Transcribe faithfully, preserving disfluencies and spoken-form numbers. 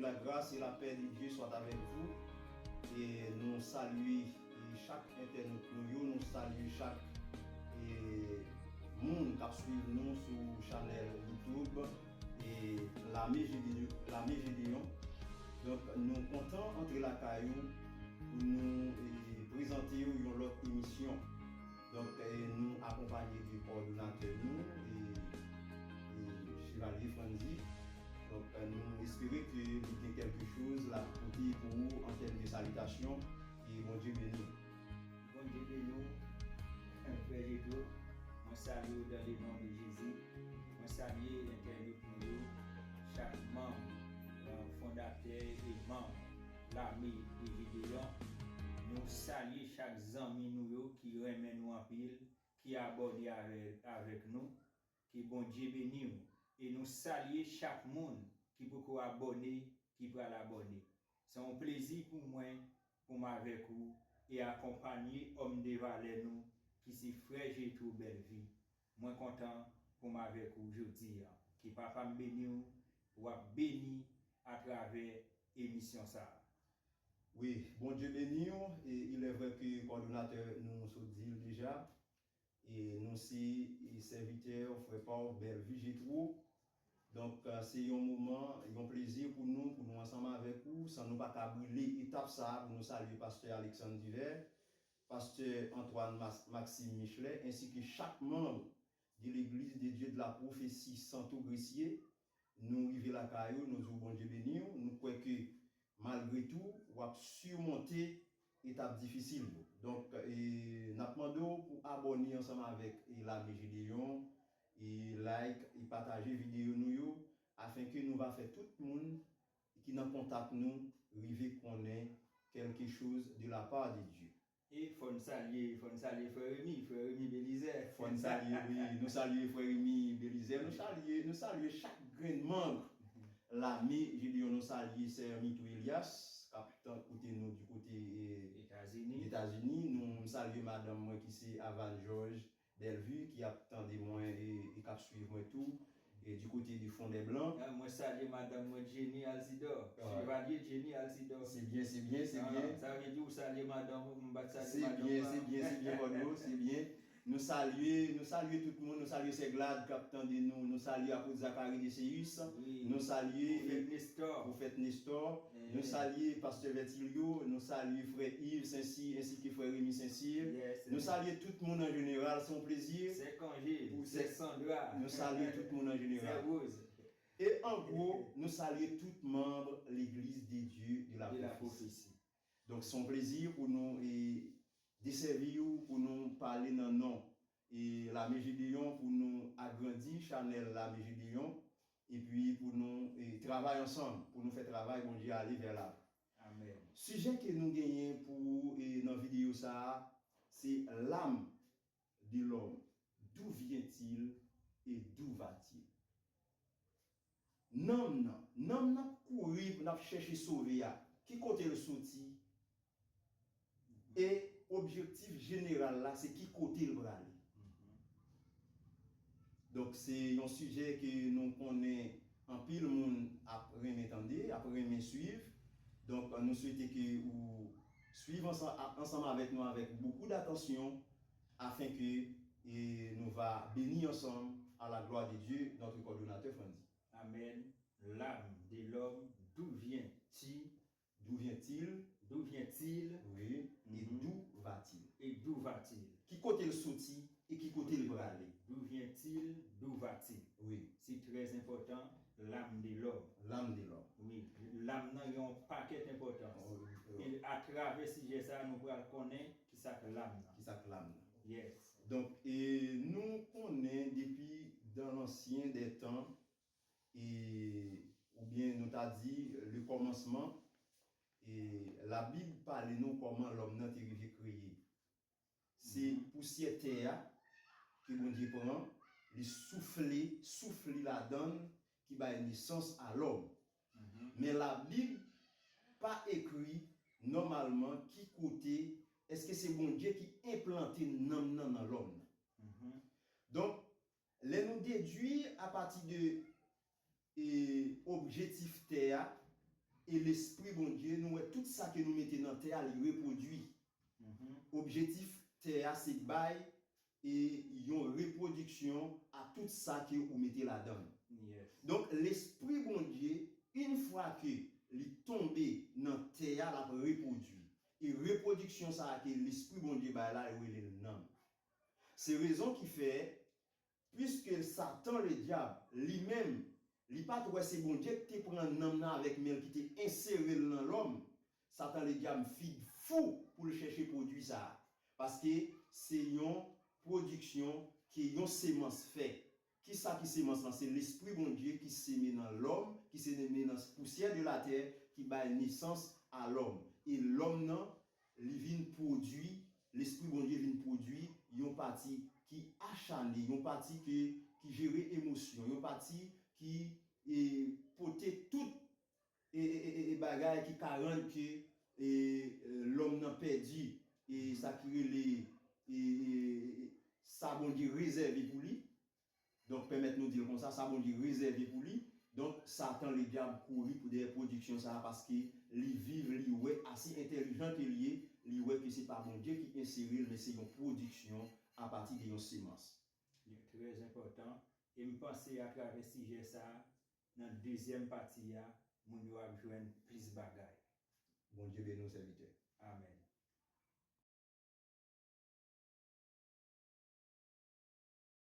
La grâce et la paix de Dieu soit avec vous. E nou salye e chak entènot nou yo, nou salye chak e moun k ap swiv nou sou chanèl YouTube e Lame Jede-, Lame Jedeyon. Donk, nou kontan antre lakay ou pou nou e prezante w yon lòt emisyon. Donk, e nou akonpanye de kowòdonatè nou, e, e Chevalier Frandy. Donk, e nou espere ke li gen kèlke choz l ap pote pou ou an tèm de salitasyon. E Bondye beni w. Bondye beni w, frè Jetro. Mwen salye w dans le nom de Jésus. Mwen salye entènot nou yo, chak manm, e, fondatè e manm Lame de Jedeyon. Nou salye chak zanmi nou yo ki renmen nou anpil, ki abòne avè-, avèk nou. Ke Bondye beni w. E nou salye chak moun ki poko abòne, ki pral abòne. Se yon plezi pou mwen, pou m avèk ou e akonpanye òm de valè nou, ki se frè Jetro Bèlvi. Mwen kontan pou m avèk ou jodi a. Ke Papa m beni w, w ap beni atravè emisyon sa a. Wi, Bondye beni w. E il est vrai ke kowòdonatè nou sot di l deja. E nou se, e, sèvitè, frè pa w, Bèlvi Jetro. Donk, e, se yon moman, yon plezi pou nou, pou nou ansanm avèk ou, san nou pa ka brile etap sa a, pou nou salye pastè Alexandre Divert, pastè Antoine Mas-, Maxime Michelet, ensi ke chak manm de Legliz de Dye de la Pwofesi Santo Gresier. Nou rive lakay ou, nou di w Bondye beni w. Nou kwè ke malgre tou, w ap simonte etap difisil yo. Donk, e, n ap mande w pou abòne ansanm avèk, e, Lame Jedeyon, e like, e pataje videyo nou yo, afenke nou va fè tout moun ki nan kontak nou rive konnen quelque chose de la part de Dieu. E fò n salye, fò n salye frè Remy, frè Remy Belizaire. Fò n salye, wi, nou salye frè Remy Belizaire, nou salye, nou salye chak grenn manm Lame Jedeyon, nou salye sè Mitou Elias, k ap tan koute nou di kote, e, Etazini. Etazini. Nou, m salye madanm mwen ki se Aval Georges Bellevue, ki ap tande mwen e, e k ap swiv mwen tou, e di kote di Fondèblan. Ah, mwen salye madanm mwen Jenny Alcidor. Ah. Chevalier Jenny Alcidor. Se byen, se byen, se byen. Ah, sa vle di ou salye madanm ou, m pa t salye madanm pa. Se byen, se byen, se byen, Fòdo, se byen. Nou salye, nou salye tout moun, nou salye sè Glad k ap tande nou, nou salye apot Zacharie Desséus, wi, nou salye pwofèt Nestor. Pwofèt Nestor, eh, nou salye pastè Vertilio, nou salye frè Yves Saincy ensi ke frè Remy Saincy. Yes. Nou salye tout moun an jeneral, se yon plezi. Sè Cangé, pou sè, sè Sandra. Nou salye tout moun an jeneral. Sè Rose. E an gwo, nou salye tout manm Legliz de Dye de la Pwofesi. Donk, se yon plezi pou nou, e, desèvi w, pou nou pale nan non, e, Lame Jedeyon, pou nou agrandi chanèl Lame Jedeyon, epi pou nou, e, travay ansanm, pou nou fè travay Bondye ale vè lavan. Amèn. Sijè ke nou genyen pou, e, nan videyo sa a, se l'âme de l'homme, d'où vient-il et d'où va-t-il? Nanm nan, nanm nan k kouri pou n ap chèche sove a, ki kote l soti? E objektif jeneral la, se ki kote l prale? Donk, se yon sijè ke nou konnen anpil moun ap renmen tande, ap renmen swiv. Donk, nou swete ke ou swiv ansan-, ansanm avèk nou avèk bokou datansyon, afin que, e, nous va bénir ensemble à la gloire de Dieu, notre coordonnateur Frandy. Amen. L'âme de l'homme, d'où vient-il? D'où vient-il? D'où vient-il? Oui. Et, mhm, d'où va-t-il? Et d'où va-t-il? Ki kote l soti e ki kote l prale? D'où vient-il? D'où va-t-il? Oui. Se trè enpòtan, l'âme de l'homme. L'âme de l'homme. Wi, l'âme nan gen yon pakèt enpòtans. Oh, wi, wi. E atravè sijè sa a, nou pral konnen ki sa k l'âme nan. Ki sa k l'âme nan? Yes. Donk, e, nou konnen depi dans l'ancien des temps, e, oubyen nou ta di, le commencement, e, Labib pale nou kòman lòm nan te rive kreye. Se, mhm, pousyè tè a ke Bondye pran, li soufle, souf li ladan l, ki bay nesans a lòm. Mhm. Men Labib pa ekri nòmalman ki kote, èske se Bondye ki enplante nanm nan nan lòm nan. Mhm. Donk, lè nou dedui apati de, e, objektif tè a, e Lespri Bondye, nou wè tout sa ke nou mete nan tè a, li repwodui. Objektif tè a se bay e yon repwodiksyon a tout sa ke ou mete ladan l. Donk, Lespri Bondye, yon fwa ke li tonbe nan tè a, l ap repwodui. E repwodiksyon sa a ke Lespri Bondye bay la, yo rele l nanm. Se rezon ki fè, piske Satan, Ledyab, li menm, li pa t wè se Bondye ki te pran nanm nan avèk men l, ki te ensere l nan lòm, Satan, Ledyab, fin fou pou l chèche pwodui sa a. Paske se yon pwodiksyon ke yon semans fè. Kisa ki semans lan? Se Lespri Bondye ki seme nan lòm, ki seme nan pousyè de latè, ki bay nesans a lòm. E lòm nan, li vin pwodui, Lespri Bondye vin pwodui yon pati ki achane, yon pati ke, ki jere emosyon, yon pati ki e, pote tout e, e, e, e bagay ki ka rann ke e, e, lòm nan pèdi e, sa ki rele e, e, e, sa Bondye rezève pou li. Donk, pèmèt nou di l konsa, sa Bondye rezève pou li. Donk, Satan, Ledyab, kouri pou dèyè pwodiksyon sa a, paske li viv, li wè, asi entèlijan ke li ye, li wè ke se pa Bondye ki ensere l, men se yon pwodiksyon apati de yon semans. Trè enpòtan. E m panse atravè sijè sa a, nan dezyèm pati a, moun yo ap jwenn plis bagay. Bondye beni w, sèvitè. Amèn.